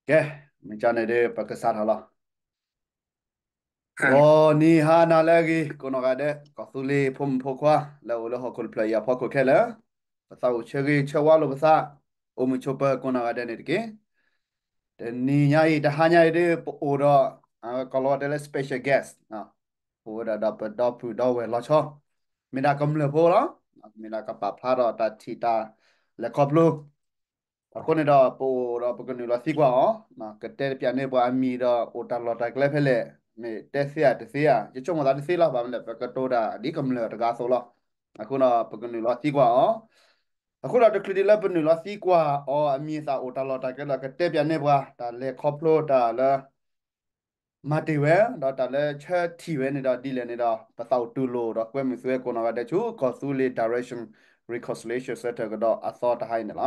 ကဲ, မ့ၢ်ကန့ၣ်ဒီး ပကစးထီၣ်လီၤ. ဂီၤနံၤဟါနၤလၢအဂ့ၤ ကိးနီၢ်ဂၤဒဲး ကီၢ်သူလ့ၤဖိမုၣ်ဖိခွါ လၢအအိၣ်လၢဟီၣ်ခိၣ်တဖျၢၣ်အံၤ အဖီခိၣ်ခဲလၢာ်, ပသးအိၣ်ဆၢဂ့ၤဆၢဝါလိာ်ပသး, အိၣ်မုာ်ဆိးပၢၤကိးနီၢ်ဂၤဒဲးန့ၣ်တက့ၢ်. တနံၤညါအံၤ တဟါညါအံၤဒီး ပအိၣ်ဒီး ကီၢ်လီၤဝဲတဲလၢ special guest, အိၣ်ဝဲဒၣ်ဒီးပဒီပုၢ်ဒီဝဲၢ်လီၤဆီ, မ့ၢ်ဒၣ်ကမျၢၢ်ဖိလီၤ, မ့ၢ်ဒၣ်ကပာ်ဖျါထီၣ်တၢ်ထံၣ်တၢ်လဲၤခီဖျိ အဃိန့ၣ်ဒီး ပအိၣ်ဒီးပကနုာ်လီၤသံကွၢ်အီၤ, ကတဲပၠးန့ၢ်ပှၤအမံၤဒီးအိၣ်တၢ်လီၢ်တၢ်ကျဲဖဲလဲၣ်, မ့ၢ်တဲသ့ဧါတသ့ဧါ, ယဆိကမိၣ်သးတသ့လီၤ, ဘၣ်မနုၤလဲၣ် ပကတိၤတၢ်ဒ်ကမျၢၢ်တဂၤအသိးလီၤ. အဃိဒီး ပကနုာ်လီၤသံကွၢ်အီၤ, အဃိဒီးတချုးဒံးလၢပနုာ်လီၤသံကွၢ်အီၤ အမံၤအသၣ်အိၣ်တၢ်လီၢ်တၢ်ကျဲဒီး ကတဲပၠးန့ၢ်ပှၤ တၢ်လဲၤခီဖျိတၢ်လၢ မၤတ့ၢ်ဝဲ ဒီးတၢ်လၢဆၢထံၣ်ဝဲန့ၣ်ဒီးဒ်လဲၣ်န့ၣ်ဒီး ပသးအိၣ်တူၢ်လိာ်ဒီးကွဲမုာ်သုဝဲကိးနီၢ်ဂၤဒဲးဆူ ကီၢ်သူလ့ၤ Direction Reconciliation Center ကဒီးအသီတဟါအံၤန့ၣ်လီၤ.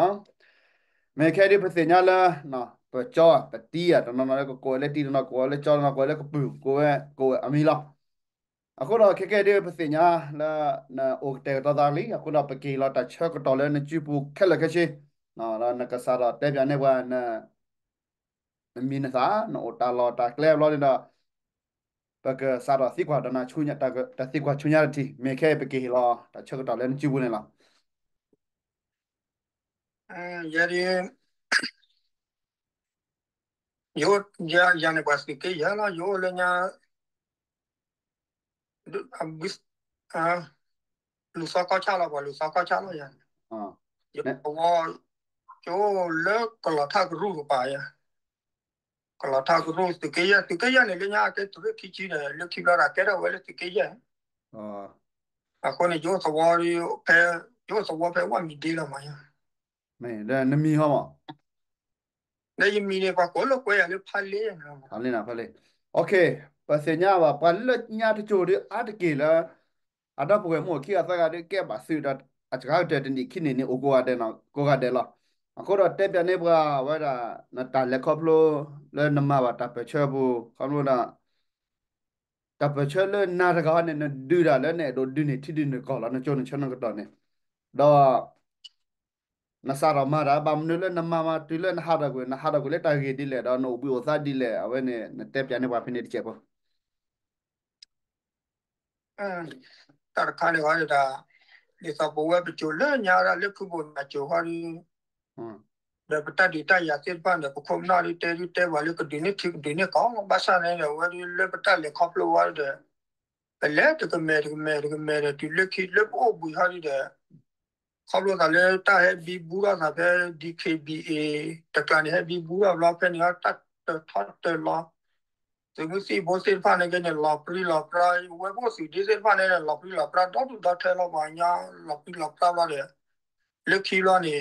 မ့ၢ်ခဲအံၤဒ်ပသ့ၣ်ညါလၢ ပကၠီ ပတံၤဧါ တနီၤနီၤလၢကကိးဝဲလၢတံၤ တနီၤကိးဝဲလၢကၠီ တနီၤကိးဝဲလၢကပုၢ် ကိးဝဲ ကိးဝဲအမံၤလီၤ. အဃိဒီးခဲကဲဒ်ပသ့ၣ်ညါလၢ နအိၣ်ကတဲာ်ကတီၤသးလံ, အဃိဒီးပက့ၤလီၤတၢ်ဆၢကတီၢ်လၢနစုပူၤခဲလၢာ်ခဲဆ့, ဒီးနကစးထီၣ်တဲပၠးန့ၢ်ပှၤ နမံၤနသၣ် နအိၣ်တၢ်လီၢ်တၢ်ကျဲဘျီန့ၣ်ဒီး ပကစးထီၣ်သံကွၢ်ဒီးနၤဆူညါ တၢ်သံကွၢ်ဆူညါတထံၣ်, မ့ၢ်ခဲအံၤပက့ၤလီၤ တၢ်ဆၢကတီၢ်လၢနစုပူၤန့ၣ်လီၤ. ယဲဒၣ် ယ ယၤန့ၣ်ပှၤသုးက့ယဲၢ်လီၤ, ယအိၣ်လၢညါ လူၤသီကီၢ်ဆၣ်လီၤ, ပှၤလူၤသီကီၢ်ဆၣ်လီၤယၤန့ၣ်, ယသဝီ ကအိၣ်လၢကလီၤထၣ်ကရူၢ်ကပၤယၤ, ကလီၤထၣ်ကရူၢ် သုးက့ယဲၢ်, သုးက့ယဲၢ်န့ၣ် လၢညါအကဲတရ့ၣ်ခံဆံဒီး လၢခံဘျီဒီးကဲထီၣ်ဝဲလၢသုးက့ယဲၢ်, အဃိန့ၣ် ယအိၣ်သဝီဖဲ, ယအိၣ်သဝီဖဲဝၣ်မံၤဒ့လီၤမးယၤ, နမံၤဟီမး လၢယမံၤန့ၣ် ပှၤကိးလၢကွဲးယၤလၢဖးလ့, ဖးလ့, ဖးလ့, ပသ့ၣ်ညါဘၣ် ပှၤလၢညါတစိၤဒီးအါတက့ၢ်လၢ အဒီပုၢ်ဝဲၢ်မုၣ်ခံဂၤသၢဂၤဒီးကဲဘၣ်သုးဒီး အစှၤကတၢၢ်တနံၣ်ခံနံၣ်န့ၣ် အိၣ်ကိးဂၤဒဲးလီၤ, ကိးဂၤဒဲးလီၤ. အဃိဒီးတဲပၠးန့ၢ်ပှၤဝဲဒၣ် နတၢ်လဲၤခီဖျိလၢနမၤဘၣ်တၢ်ပၢၢ်ဆၢပူၤ ခီဖျိဒီး တၢ်ပၢၢ်ဆၢလၢနၤတဂၤန့ၣ် နဒုးတၢ်လၢနအဲၣ်ဒိးဒုးန့ၢ်ထံဒုးန့ၢ်ကီၢ်လီၤ, နကၠိနဆၢနကတီၢ်န့ၣ်, ဒီး နစးထီၣ်မၤတၢ် ဘၣ်မနုၤလၢနမၤမၤတုၤလၢနဟးထီၣ်ကွံာ်, နဟးထီၣ်ကွံာ်လၢတၢ်ဂ့ၢ်ဒ်လဲၣ် ဒီးနအိၣ်ဘှံးအိၣ်သါဒ်လဲၣ်, အဝဲန့ၣ် နတဲပၠးန့ၢ်ပှၤဖဲန့ၣ်တစဲးဖိ တၢ်တခါန့ၣ်ဝဲဒၣ်, ဒ်သိးပဝဲပစိၤလၢညါဒၣ်လၢဖုဘိၣ်နၤစိၤဃီဒီး ဒီးပတၢ်ဒုးတၢ်ယၤသ့ၣ်တဖၣ်န့ၣ် ပခိၣ်ပနၢ်ဒ်တဲဒ်တဲပှၤလၢကဒုးန့ၢ်ထံကဒုးန့ၢ်ကီၢ်, ဘၣ်ဆၣ်န့ၣ်ဒီး ဝဲဒၣ်လၢပတၢ်လဲၤခီဖျိဝဲဒီး ပလဲၤတကမဲာ်တကမဲာ်တကမဲာ်ဒီး တုၤလၢခံလၢပအိၣ်ဘှံးဟီဒ်ဒီး ခီဖျိသးလၢတၢ်ဟဲဘံဘူထီၣ်သးဖဲ ဒံခ့ဘံအ့ တကျါန့ၣ် ဟဲဘံဘူထီၣ်ဘျီဖဲန့ၣ် တၢ်တထီတလီၤ သုးမုၢ်သံၣ်ဘိသ့ၣ်တဖၣ်န့ၣ်ကဲန့ၣ် လီၤပြံလီၤပြါ, ဝဲပအိၣ်သုးဒ့သ့ၣ်တဖၣ်န့ၣ် လီၤပြံလီၤပြါ ဒီဒူၣ်ဒီထၢလီၤ ပှၤကညီလီၤပြံလီၤပြါဘျီဒီး လၢခံဘျီန့ၣ်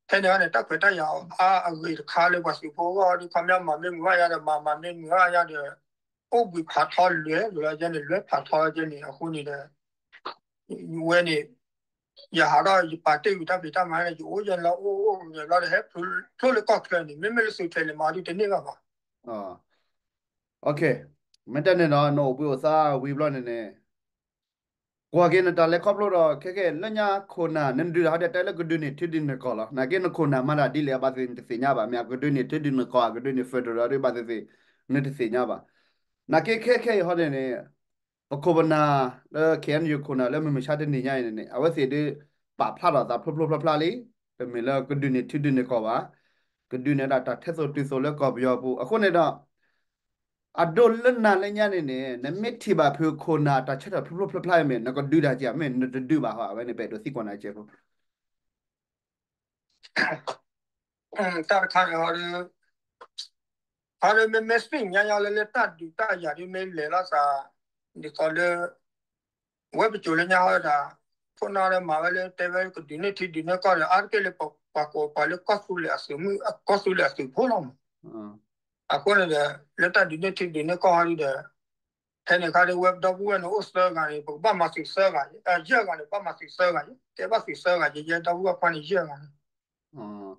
ဖဲန့ၣ်န့ၣ် တၢ်ခွဲးတၢ်ယာ်အါအဂ့ၤတခါလၢပှၤသုးဖိအဂီၢ်ဒီး ခီပညီမၤမ့ၢ်မုာ်အါယါဒီး မၤမၤမ့ၢ်မုာ်အါယါဒီး အိၣ်ဘှံးဖးထီလွဲၢ်လီၤယဲန့ၣ် လွဲၢ်ဖးထီယဲန့ၣ် အဃိန့ၣ်ဒီး ဝဲန့ၣ် ယဟးထီၣ်ယပာ်တ့ၢ်ကွံာ်တၢ်ဖံးတၢ်မၤန့ၣ် ယအိၣ်ယဲလီၤအိၣ်အိၣ်ဂဲၤဘျီဒီး ဟဲဖျိလၢကီၢ်ချၢန့ၣ် မ့မ့ၢ်လၢသုးထဲလဲၣ်မၤဒ်တန့ၢ်ဘၣ်ဘၣ်. မ့ၢ်တဲန့ၣ်ဒီး နအိၣ်ဘှံးအိၣ်သါဝံၤဘျီန့ၣ်န့ၣ် ကွၢ်က့ၤနတၢ်လဲၤခီဖျိဒီး ခဲကဲလၢညါခိၣ်နၢ် နဒုးတၢ်ဟီဒ်တဲလၢကဒုးန့ၢ်ထံဒုးန့ၢ်ကီၢ်လီၤ. နာ်က့နခိၣ်နၢ်မၤတၢ်ဒ်လဲၣ် အဘၣ်သ့ၣ်နတသ့ၣ်ညါဘၣ်. မ့ၢ်အကဒုးန့ၢ်ထံဒုးန့ၢ်ကီၢ် အကဒုးန့ၢ် federal ဒီးဘၣ်သ့ၣ်သ့ၣ် နတသ့ၣ်ညါဘၣ်. နာ်က့ခဲခဲအံၤဟီဒ်န့ၣ် ပခိၣ်ပနၢ်လၢ ခ့ၣ်အဲၣ်ယူၣ် ခိၣ်နၢ်လၢမုၢ်မဆါတနံၤညါအံၤန့ၣ်န့ၣ် အဝဲသ့ၣ်ဒုးပာ်ဖျါထီၣ်သးဖျိဖျိဖျါဖျါလံ. တမ့ၢ်လၢကဒုးန့ၢ်ထံဒုးန့ၢ်ကီၢ်ဘၣ်. ကဒုးန့ၢ်ဒၣ်တၢ်ထဲသိးတုၤသိးလၢကီၢ်ပယီၤပူၤ. အဃိန့ၣ်ဒီး အဒိလၢနၤလၢညါန့ၣ်န့ၣ် နမ့ၢ်ထံၣ်ဘၣ်ဖုးခိၣ်နၢ်အတၢ်ဆၢထၢၣ်ဖျိဖျိဖျါဖျါအံၤမ့ၢ် နကဒုးတၢ်က့ၤ မ့ၢ်နတဒုးဘၣ်ဟီ အဝဲန့ၣ်ပအဲၣ်ဒိးသံကွၢ်နၤကဲးဖိ တၢ်တခါန့ၣ် ဟီဒီး မ့မ့ၢ်သ့ၣ်ညါလၢလၢတၢ်ဒုးတၢ်ယၤဒ်မ့ၢ်လဲၤလိာ်သး ဒ်သိးလၢ ဝဲပစိၤလၢညါဟီဒၣ် ခိၣ်နၢ်ဒီးမၤဝဲလၢတဲဝဲကဒုးန့ၢ်ထံဒုးန့ၢ်ကီၢ်ဒီး အါတက့ၢ်လၢပှၤကိးပှၤလၢကီၢ်သူလ့ၤအသုးမုၢ် ကီၢ်သူလ့ၤအသုးဖိလီၤမး. အဃိန့ၣ်ဒီး လၢတၢ်ဒုးန့ၢ်ထံဒုးန့ၢ်ကီၢ်ဟီဒ်ဒီး ဖဲန့ၣ်အခါဒီး ဝဲပဒီပုၢ်ဝဲၢ်န့ၣ်အိၣ်သၢဂၤန့ၣ် ပကဘၣ်မၤသုးသၢဂၤ, ယဲၢ်ဂၤန့ၣ် ဘၣ်မၤသုးသၢဂၤ, ကဲဘၣ်သုးသၢဂၤ ယဲယဲဒီပုၢ်ဝဲၢ်ခွါန့ၣ်ယဲၢ်ဂၤ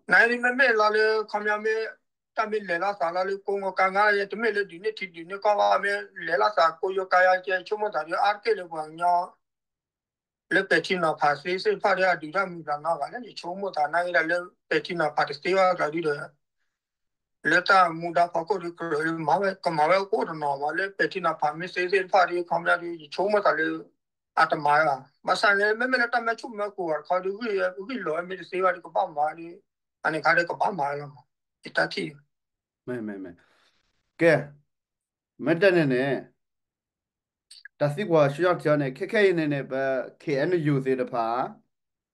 န့ၣ် နမ့မ့ၢ်လီၤလၢ ခီပညီမ့ၢ် တၢ်မ့ၢ်လဲၤလိာ်သးလီၤလၢကိးဂီၤကါဂၤ ယဲတမ့ၢ်လၢဒုးန့ၢ်ထံဒုးန့ၢ်ကီၢ်ဘၣ် မ့ၢ်လဲၤလိာ်သးကိးယိၤကါယၤ ယဲဆိကမိၣ်သးဒီး အါတက့ၢ်လၢပှၤကညီ လၢပဲာ်ထံနီၤဖးသ့သ့ၣ်တဖၣ်ဒီး အဒုးတၢ်မုၢ်တၢ်နီတဂၤလဲၣ် ယဆိကမိၣ်သးနာ်က့ဒၣ်လၢပဲာ်ထံနီၤဖးတသ့ဘၣ်ကျါဒ်ဒီး လၢတၢ်မူဒါဖီခိၣ်ဒီး ကြၢးမၤဝဲ ကမၤဝဲကအိၣ်တနီၤဘၣ် လၢပဲာ်ထံနီၤဖးမ့ၢ်သ့သ့ၣ်တဖၣ်ဒီး ခီပညီဒီး ယဆိကမိၣ်သးလၢ အတမၤဘၣ်. ဘၣ်ဆၣ်န့ၣ် မ့မ့ၢ်လၢတၢ်မဲာ်ဆူၣ်မဲာ်ကိၤတခီဒီး ဂံၢ်လီၤမ့ၢ်တသ့ဘၣ်ဒီး ကဘၣ်မၤဒီး အန့ၣ်ခါဒီးကဘၣ်မၤလီၤမး ယတၢ်ထံၣ် မ့မ့မ့မ့ ကဲ မ့ၢ်တဲန့ၣ်န့ၣ် တၢ်သံကွၢ်ဆူညါတထံၣ်အံၤန့ၣ် ခဲခဲအံၤန့ၣ်န့ၣ် ပ K N U သ့ၣ်တဖၣ်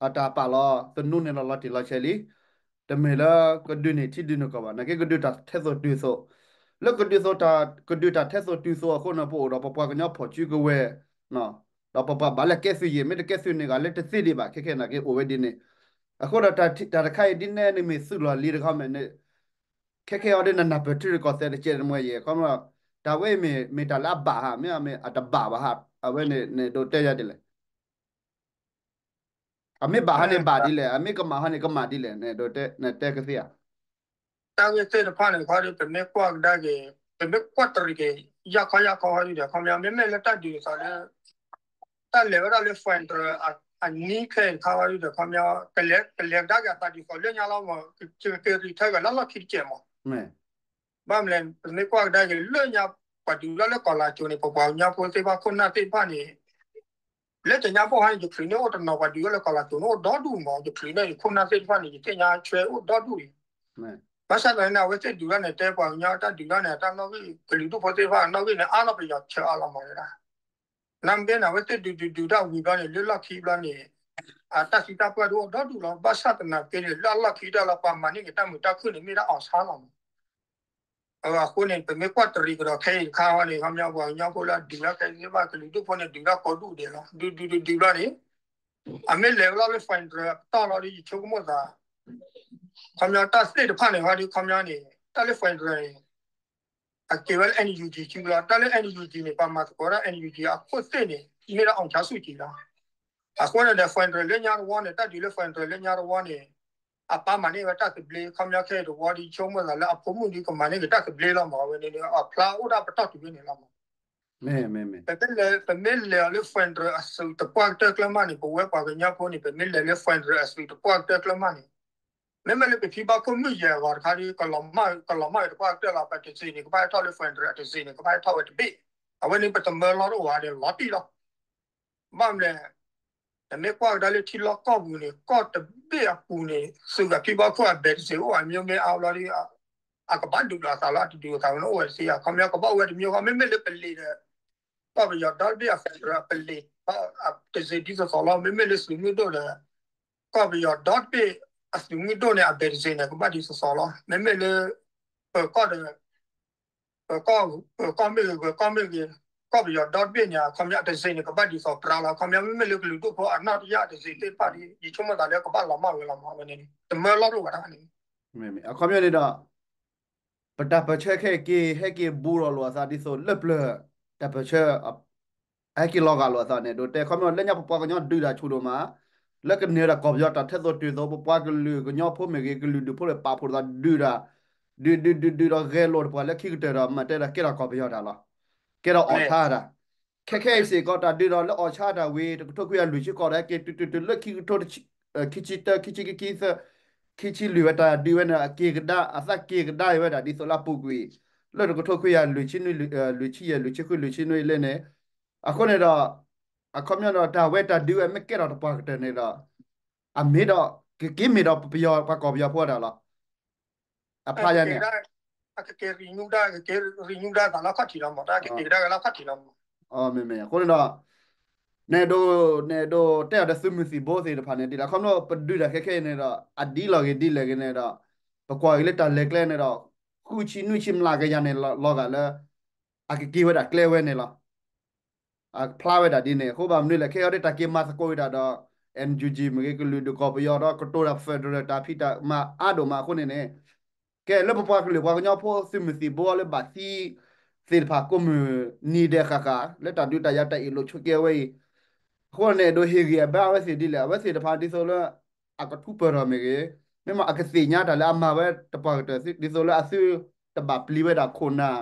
အတၢ်ပာ်လီၤသနူန့ၣ်လီၤလီၤတံၢ်လီၤဆဲးလံ. တမ့ၢ်လၢကဒုးန့ၢ်ထံဒုးန့ၢ်ကီၢ်ဘၣ်. နာ်က့ကဒုးတၢ်ထဲသိးတုၤသိး, လၢကဒုးသိးတၢ် ကဒုးတၢ်ထဲသိးတုၤသိးအဃိန့ၣ် ပအိၣ်ဒီးပပှၤကညီဖီၣ်စုကဝဲၤ ဒီးပပှၤဘၣ်လဲၣ်ကဲသုးယံၤ မ့ၢ်တကဲသုးန့ၣ်ဂ့ၤ လၢတသ့ဒံးဘၣ် ခဲခဲနာ်က့အိၣ်ဝဲဒ်န့ၣ်. အဃိဒီးတၢ်တခါအံၤဒ်န့ၣ်န့ၣ်မ့ၢ်သုးလီၢ်လံၤတခီမ့ၢ်န့ၣ် ခဲခဲအံၤဒ်နနၢ်ပၢၢ်ထံရူၢ်ကီၢ်သဲးတကဲးတမှဲၤယဲၤ ခီမ့ၢ် တၢ်ဝဲအံၤမ့ၢ် မ့ၢ်တၢ်လၢအဘၣ်ဧါ မ့ၢ်အမ့ၢ်အတဘၣ်ဘၣ်ဧါ အဝဲန့ၣ်န့ၣ်ဒိးတဲယၤဒ်လဲၣ်. အမ့ၢ်ဘၣ်ဟီန့ၣ်ဘၣ်ဒ်လဲၣ် အမ့ၢ်ကမၣ်ဟီန့ၣ်ကမၣ်ဒ်လဲၣ် နတဲကသ့ဧါ. တၢ်ဂ့ၢ်သ့ၣ်တဖၣ်န့ၣ်ခီဒီး ပမ့ၢ်ကွၢ်ကဒါက့ၤ ပမ့ၢ်ကွၢ်တရံးက့ၤ ယၢ်ခီယၢ်ခီဟီဒ်ဒီး ခီပညီ မ့မ့ၢ်လၢတၢ်ဒုးအသးလၢ တၢ်လဲၤဝဲဒၣ်လၢ federal အနံၣ်ခဲအံၤတခါဟီဒ်ဒီး ခီပညီ ကလဲၤကဒါက့ၤအသးဒ်သိးလၢညါလီၤမး ကက့ၤရံးထၢက့ၤလၢလီၢ်ခံတစဲးမး ဘၣ်မလဲၣ် ပမ့ၢ်ကွၢ်ကဒါက့ၤလၢညါ ပှၤဒုးတၢ်လၢကီၢ်လၤကၠိၤန့ၣ် ပပှၤကညီဖိသ့ၣ်တဖၣ်ခိၣ်နၢ်သ့ၣ်တဖၣ်န့ၣ် လၢတနံၤညါပှၢ်ဟီန့ၣ် ယချုးန့ၢ်အိၣ်တနီၤ ပှၤဒုးတၢ်လၢကီၢ်လၤကၠိၤန့ၣ် အိၣ်ဒီဒူၣ်မး ယချုးန့ၢ်ခိၣ်နၢ်သ့ၣ်တဖၣ်န့ၣ် ယသ့ၣ်ညါဆွဲအိၣ်ဒီဒူၣ်အံၤ ဘၣ်ဆၣ်သနာ်က့န့ၣ် အဝဲသ့ၣ်ဒုးတၢ်န့ၣ် တဲပှၤကညီတၢ်ဒုးတၢ်န့ၣ် အတၢ်နီၣ်ဂံၢ် ကလုာ်ဒူၣ်ဖိသ့ၣ်တဖၣ်အနီၣ်ဂံၢ်န့ၣ် အါလီၤပယီၤဆၢအါလီၤမးဝဲဒၣ် နမ့ၢ်န့ၣ် အဝဲသ့ၣ်ဒုးဒုးဒုးတၢ်ဝံၤဘျီန့ၣ် လၢလီၢ်ခံဘျီန့ၣ် အတၢ်သံတၢ်ပှၢ်ဒုးအိၣ်ဒီဒူၣ်လီၤ ဘၣ်ဆၣ်သနာ်က့န့ၣ် လၢအလီၢ်ခံတၢ်လီၤ ပှၤမၤန့ၢ်က့ၤတၢ်မုာ်တၢ်ခုၣ်န့ၣ် မ့ၢ်ဒၣ်အီၣ်ဆါလီၤမး အဃိန့ၣ် ပမ့ၢ်ကွၢ်တရံးကဒီးခဲအံၤတခါန့ၣ် ခီပညီပှၤကညီဖိလၢဒုးတၢ်ခဲအံၤသ့ၣ်တဖၣ် ကလုာ်ဒူၣ်ဖိန့ၣ် ဒုးတၢ်ကိးဒူၣ်ဒဲးလီၤ ဒုးဒုးဒုးဒုးဘျီန့ၣ် အမ့ၢ်လဲၤဝဲလီၤလၢ federal အပတီၢ်လီၤဒီး ယဆိကမိၣ်သး ခီပညီတၢ်သ့ၣ်တဖၣ်န့ၣ် ဟီဒီး ခီပညီန့ၣ် တၢ်လၢ federal န့ၣ် အက့ၤဝဲလၢ NUG စုလီၤ တၢ်လၢ NUG န့ၣ် ပှၤမၤသကိးတၢ် NUG အခိၣ်သ့ၣ်န့ၣ် မ့ၢ်ဒၣ် အောင်ဆန်းစုကြည် လီၤ အဃိန့ၣ်ဒီး federal လၢညါတဝီန့ၣ် တၢ်ဒုးလၢ federal လၢညါတဝီန့ၣ် အပၢ်မၤန့ၢ်ဝဲတၢ်သဘျ့ ခီပညီခဲအံၤတဝီဒီး ယဆိကမိၣ်သးလၢအဖိမုၣ်ဒီးကမၤန့ၢ်က့ၤတၢ်သဘျ့လီၤမး အဝဲန့ၣ်ဒီး အဖျါအိၣ်ဒၣ်ပတီၢ်တုၤဝဲန့ၣ်လီၤမး ပမ့ၢ်လဲၤအီၤလၢ federal အသုးတပှၢ်ကတၢၢ်ကျၢၢ်မးန့ၣ် ပဝဲပှၤကညီဖိန့ၣ် ပမ့ၢ်လဲၤလၢ federal အသုးတပှၢ်ကတၢၢ်ကျၢၢ်မးန့ၣ် မ့မ့ၢ်လၢပဖံဘၣ်ခိၣ်မုၣ်ယဲၢ်အဂီၤတခါဒီး ကလီၤမၢ်ဝဲတပှၢ်ကတၢၢ်လီၤ ပတစ့န့ၣ် ကဘၣ်ဟဲထီၣ်လၢ federal တစ့န့ၣ် ကဘၣ်ဟဲထီၣ်ဝဲတဘ့ၣ် အဝဲန့ၣ်ပတမၢလီၤတအိၣ်ဘၣ်ဒီးလီၤတံၢ်လီၤ ဘၣ်မလဲၣ် နမ့ၢ်ကွၢ်ကဒါလၢထံလီၢ်ကီၢ်ပူၤန့ၣ် ကီၢ်တဘ့ၣ်အပူၤန့ၣ် သုးအဖံဘၣ်ခိၣ်အဘဲးတစ့အိၣ်အမျိုးမျိုးအါဘျီဒီး အကဘၣ်ဒုးလိာ်အသးလီၤ အတဒုးလိာ်သးဝဲန့ၣ်အိၣ်ဝဲတသ့ဧါ ခီပညီကဘၣ်အိၣ်ဝဲတမျိုးဃီ မ့မ့ၢ်လၢပလံၤဒီး ကီၢ်ပယီၤဒီတဘ့ၣ်အ federal ပလံၤ တစ့ဒ်သိးသိးလီၤ မ့မ့ၢ်လၢသုးမုၢ်ဒိၣ်ဒီး ကီၢ်ပယီၤဒီတဘ့ၣ်အသုးမုၢ်ဒိၣ်န့ၣ် အဘဲးတစ့န့ၣ် ကဘၣ်ဒ်သိးသိးလီၤ မ့မ့ၢ်လၢ ပၢၤကီၢ်ဒီး ပၢၤကီၢ် ပၢၤကီၢ်မ့ၢ်ဂ့ၤ ပၢၤကီၢ်မ့ၢ်ဂ့ၤ ကီၢ်ပယီၤဒီတဘ့ၣ်န့ၣ် အခီပညီတစ့န့ၣ် ကဘၣ်ဒ်သိးပြါလီၤ အခီပညီမ့မ့ၢ်လၢကလုာ်ဒူၣ်ဖိအနီၢ်တယၢ်တစ့သ့ၣ်တဖၣ်ဒီး ယဆိကမိၣ်သးလၢကဘၣ်လီၤမၢ်ဝဲလီၤမး အဝဲန့ၣ် တမၢလီၤတအိၣ်ဘၣ်တခါန့ၣ် အခီပညီန့ၣ်ဒီး ပတၢ်ပၢၢ်ဆၢခဲအံၤက့ၤ ဟဲက့ၤဘူးဒီးလိာ်အသးဒ်သိးလၢပျၢၤ တၢ်ပၢၢ်ဆၢ အဟဲက့ၤလီၤဂာ်လိာ်အသးန့ၣ် ဒိးတဲခီပညီလၢညါပပှၤကညီဒုးတၢ်ဆူၣ်ဒိၣ်မး လၢကန့ၢ်ဒၣ်ကီၢ်ပယီၤတၢ်ထဲသိးတုၤသိး ပပှၤကလုာ်ကညီဖိမ့ၢ်ဂ့ၤ ကလုာ်ဒူၣ်ဖိလၢပာ်ဖှိၣ်သးဒုးတၢ် ဒုးဒုးဒုးဒုးဒီးဂဲၤလိာ်တပှၤလၢခံကတၢၢ်ဒီး မၤတဲဒၣ်ကဲထီၣ်ကီၢ်ပယီၤတၢ်လီၤ. ကဲထီၣ်အီၣ်ဆါတၢ် ခဲခဲအံၤစ့ၢ်ကီးတၢ်ဒုးဒီးလၢအီၣ်ဆါတၢ်ဝံၤ တကထိခွံကယၤလွံၢ်ဆံဃိးဒီး ဟဲက့ၤတုၤတုၤတုၤလၢခံကထိ ခံဆံတၢ ခံဆံခံ ခံဆံသၢ ခံဆံလွံၢ်ဝဲတၢ်ဒုးဝဲန့ၣ် အက့ၤကဒါ အသးက့ၤကဒါဝဲဒၣ်ဒ်သိးလၢအပူၤကွံာ် လၢတကထိခွံကယၤလွံၢ်ဆံနွံ လွံၢ်ဆံယဲၢ် လွံၢ်ဆံဃု လွံၢ်ဆံနွံလၢန့ၣ် အဃိန့ၣ်ဒီး အခီပညီဒီးတၢ်ဝဲတၢ်ဒုးဝဲမ့ၢ်ကဲထီၣ်တပှၤကတၢၢ်န့ၣ်ဒီး အမ့ၢ်ဒီး ကက့ၤမ့ၢ်ဒီးပယီၤပှၤကီၢ်ပယီၤဖိတၢ်လီၤ. အဖျါယၤန့ၣ် အကက့ၤရံၣ်ညူဒါ ကက့ၤရံၣ်ညူဒါသးလၢခီၣ်ထံးလီၤမး တၢ်ကက့ၤကဒါက့ၤလၢခီၣ်ထံးလီၤမး. မ့မ့ၢ် အဃိန့ၣ်ဒီး နဲဒိး နဲဒိးတဲအီၤဒီးသုးမုၢ်သံၣ်ဘိသ့ၣ်တဖၣ်န့ၣ် ဒ်လဲၣ် ခီဖျိပဒုးတၢ်ခဲခဲအံၤန့ၣ်ဒီး အဒ်လီၤဂ့ၤဒ်လဲၣ်ဂ့ၤန့ၣ်ဒီး ပကွၢ်က့ၤလၢတၢ်လဲၤကျဲန့ၣ်ဒီး ဃုဆံနွံဆံမျးကယၤန့ၣ်လီၤဂာ်လၢ အကက့ၤဝဲဒၣ်ကျဲဝဲန့ၣ်လီၤ. အဖျါဝဲဒၣ်ဒ်န့ၣ် အဃိဘၣ်မနုၤလဲၣ် ခဲအံၤဒ်တၢ်က့ၤမၤသကိးဝဲဒၣ်ဒီး NUG မ့ၢ်ဂ့ၤ ကလုာ်ဒူၣ်ကီၢ်ပယီၤဒီး ကတိၤတၢ် federal တၢ်ဖံးတၢ်မၤအါဒိၣ်မးအဃိန့ၣ်န့ၣ် ကဲလၢပပှၤကလုာ်ပှၤကညီဖိသုးမုၢ်သံၣ်ဘိလၢဘၣ်သံသ့ၣ်တဖၣ်ကိးမုၢ်နံၤဒဲးဃၣ်ဃၣ် လၢတၢ်ဒုးတၢ်ယၤတၢ်အ့ၣ်လိာ်ဆိးက့အဝဲအံၤ အဃိန့ၣ် အဲၣ်ဒိးဟ့ၣ်ဂံၢ်အဘါအဝဲသ့ၣ်ဒ်လဲၣ် အဝဲသ့ၣ်တဖၣ်ဒ်သိးလၢ အကထူးပၢၢ်ထီၣ်မ့ၢ်ဂ့ၤ မ့ၢ်မ့ၢ်အကသ့ၣ်ညါတၢ်လၢအမၤဝဲတပှၤကတၢၢ် ဒ်သိးလၢအသုတဘၣ်ပျံၤဝဲဒၣ်ခိၣ်နၢ်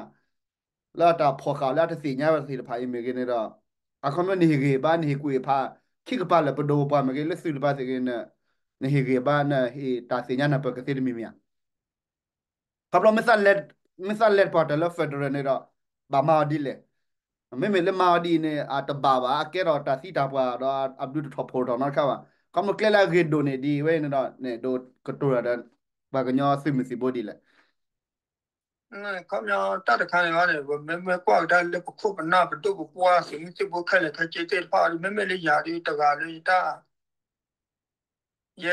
လၢတၢ်ဖီၣ်ဃာ်လၢအတသ့ၣ်ညါဝဲသ့ၣ်တဖၣ်အံၤမ့ၢ်ဂ့ၤန့ၣ်ဒီး အခီပညီနဟ့ၣ်ဂံၢ်ဘါ နဟ့ၣ်ကူၣ်ဟ့ၣ်ဖး ခံကပၤလၢပဒိၣ်ပပှၢ်မ့ၢ်ဂ့ၤ လၢသုးတပၤသ့ၣ်ဂ့ၤန့ၣ် နဟ့ၣ်ဂံၢ်ဘါ နဟ့ၣ်တၢ်သ့ၣ်ညါနၢ်ပၢၢ်ကသ့တမံၤမံၤဧါ. ခီဖျိ မ့ၢ်သးလဲၤတပှၢ်တၢၢ်လၢ federal န့ၣ်ဒီး ဘၣ်မၤအီၤဒ်လဲၣ်. မ့မ့ၢ်လၢမၤအီၤဒ်အံၤန့ၣ် အတဘၣ်ဘၣ် အကဲထီၣ်တၢ်သံတၢ်ပှၢ်ဒီး အဘျုးတထီၣ်ဖိးထီၣ်နီတခါဘၣ်. ခီဖျိကျဲလၢအဂ့ၤဒိၣ်န့ၣ်ဒ်ဝဲအံၤန့ၣ်ဒီး န့ၣ်ဒိးကတိၤတၢ်ဒီး ပှၤကညီသုးမုၢ်သံၣ်ဘိဒ်လဲၣ်. ခီပညီတၢ်တခါန့ၣ်လီၤန့ၣ် ပမ့မ့ၢ်ကွၢ်ကဒါလၢပခိၣ်ပနၢ် ပဒိၣ်ပပှၢ် သုးမုၢ်သံၣ်ဘိခဲလၢာ်ခဲဆ့သ့ၣ်တဖၣ်ဒီး မ့မ့ၢ်လၢယၤဒ်တဂၤလၢယတၢ် ယ